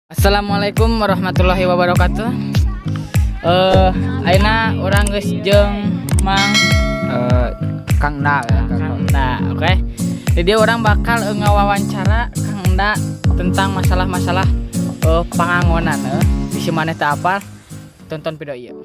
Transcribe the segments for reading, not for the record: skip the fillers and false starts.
Assalamualaikum warahmatullahi wabarakatuh. Ayeuna urang geus jeung Mang Kang Na ya, Kang. Kang Enda, oke. Jadi urang bakal ngawawancara Kang Enda tentang masalah-masalah pangangonan. Bisi maneh teu apal, tonton video ieu.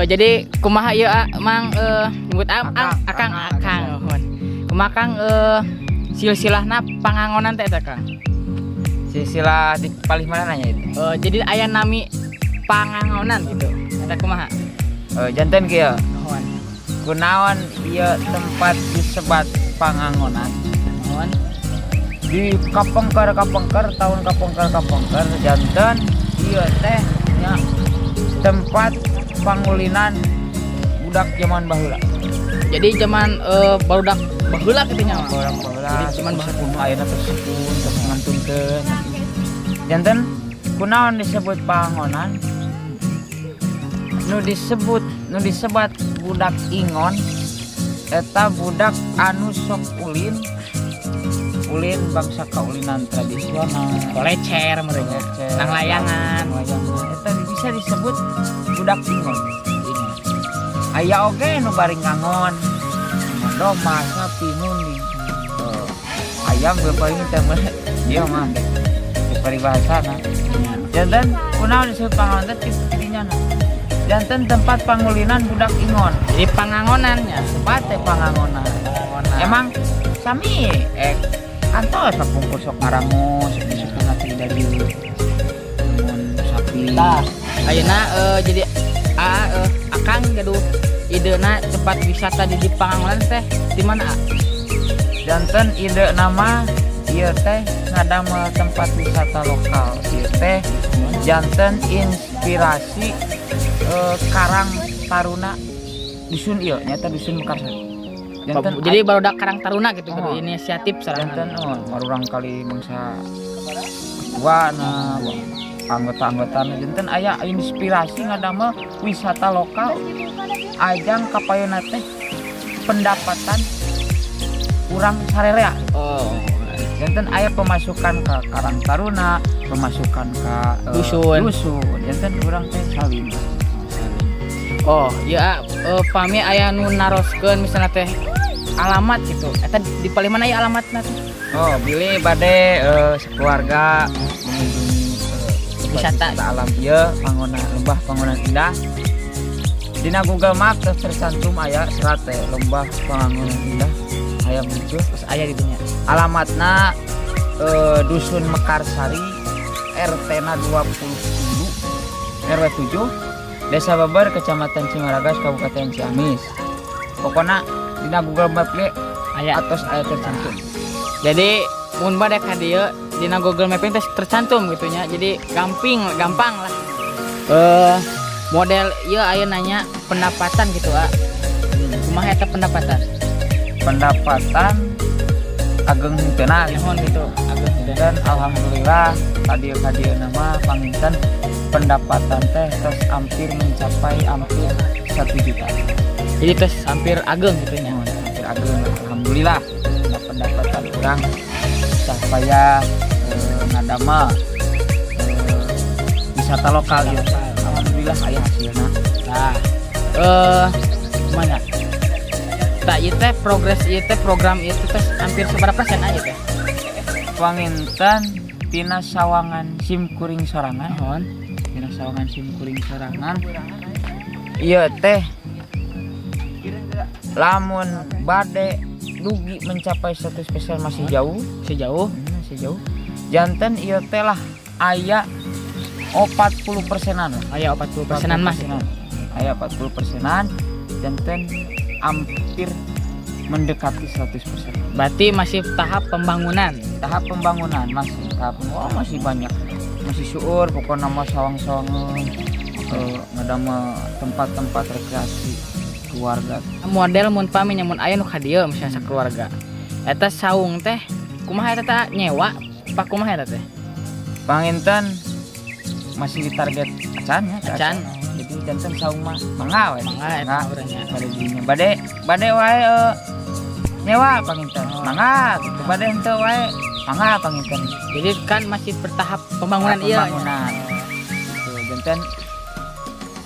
Jadi kumaha ieu ah, Mang, nyebut am, ang, Akang, akang akang nuhun. Kumaha Kang, silsilahna pangangonan teh eta, Kang? Silsilah di palih mana nanya itu? Jadi aya nami pangangonan gitu. Eta kumaha? Janten kieu. Nuhun. Kunaon ieu tempat disebat pangangonan? Nuhun. Di kapengker kapengker tahun kapengker kapengker janten ieu teh nya tempat pangulinan budak zaman baheula. Jadi zaman barudak baheula kitu nya, Mang. Barudak baheula. Jadi zaman baheula. Kuno ayeuna tersepun terus ngantunkeun. Janten kunaon disebut pangonan? Nu disebut, nu disebat budak ingon eta budak anu sok ulin, ulin bangsa kaulinan tradisional. Kolecer meureun nya. Kolecer. Nang layangan. Nang layangan eta bisa disebut budak ingon. Aya oge nu bari ngangon domba, sapi, munding. Ayam ge paling teh mah ieu mah di paribahasana. Janten kunaon disebut pangangonan teh tidinya na. Janten tempat pangulinan budak ingon. Jadi pangangonan nya. Tempat teh pangangonan. Pangangonan. Emang sami kantos kapungkur sok ngarangu sok disebutna teh dari mun sapi. Tah, ayeuna jadi akang gaduh idena tempat wisata di Pangangonan teh di mana, A? Janten ide nama ieu teh ngadamel tempat wisata lokal ieu teh janten inspirasi Karang Taruna dusun ieu nyata dusun Mekarsari. Janten Jadi barudak Karang Taruna gitu Oh. inisiatif sorangan. Janten oh, marurang kali bangsa ketua na anggota-anggota janten aya inspirasi ngadamel wisata lokal ajang kapayuna teh pendapatan urang sarerea. Oh. Janten aya pemasukan ke Karang Taruna, pemasukan ke Dusun. Dusun. Janten urang teh saling. Oh, ya, pami aya nu naroskeun misalnya teh alamat gitu. Eta di paling mana ya alamatna teh? Oh, bilih bade sekeluarga mengunjungi tempat Wisata. Wisata alam ieu Pangonan, Lembah Pangonan Indah. Dina Google Maps tercantum aya serat teh Lembah Pangonan Indah aya muncul. Terus aya di dinya. Alamatna Dusun Mekarsari, RT na 27 RW 7, Desa Beber, Kecamatan Cimaragas, Kabupaten Ciamis. Pokoknya dina Google Map ge Aya. Atos aya tercantum. Jadi mun bade ka dieu, dina Google Mapping teh tercantum gitu nya. Jadi gamping, gampang lah. Model ieu aya nanya pendapatan gitu, ah. Kumaha eta pendapatan? Pendapatan ageng henteu. Nuhun gitu, ageng henteu. Dan alhamdulillah kadieu kadieu nama panginten pendapatan teh tos hampir mencapai hampir 1 juta. Jadi tos hampir ageng gitu nya. Nuhun, hampir ageng, alhamdulillah. Nah, pendapatan kurang supaya ngadamel wisata lokal ya, alhamdulillah aya hasilna. Nah, mana? Tak, ieu teh progres, ieu teh program ieu teh hampir seberapa persen aja teh? Panginten tina sawangan sim kuring sorangan, Nuhun. Tina sawangan sim kuring sorangan ieu teh lamun bade dugi mencapai 100% masih jauh. Sejauh. Masih jauh. Janten ieu teh lah aya 40 persenan lah. Aya 40 persenan mah. Aya 40 persenan, janten hampir mendekati 100%. Berarti masih tahap pembangunan. Tahap pembangunan masih tahap, oh, masih banyak, masih seueur pokoknya nama sawang-sawangan, ngadamel tempat-tempat rekreasi keluarga. Model mun pami nya, mun aya nu ka dieu misalnya sakeluarga. Eta saung teh kumaha eta teh, nyewa apa kumaha eta teh? Panginten masih ditarget acan ya. Acan. Jadi janten saung mah mangga we. Mangga eta urang nya. Bade dinya bade bade wae, nyewa panginten mangga gitu, bade henteu wae mangga panginten. Jadi kan masih bertahap pembangunan, iya. Pembangunan gitu, janten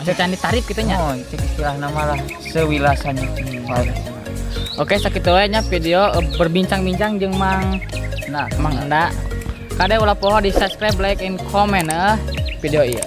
Masih can ditarik gitu nya. Oh, itu istilah nama lah sewilasannya. Oke, sakitu we nya video berbincang-bincang jeung Mang Nah, Mang Enda. Kade ulah poho di subscribe, like, and comment video ieu.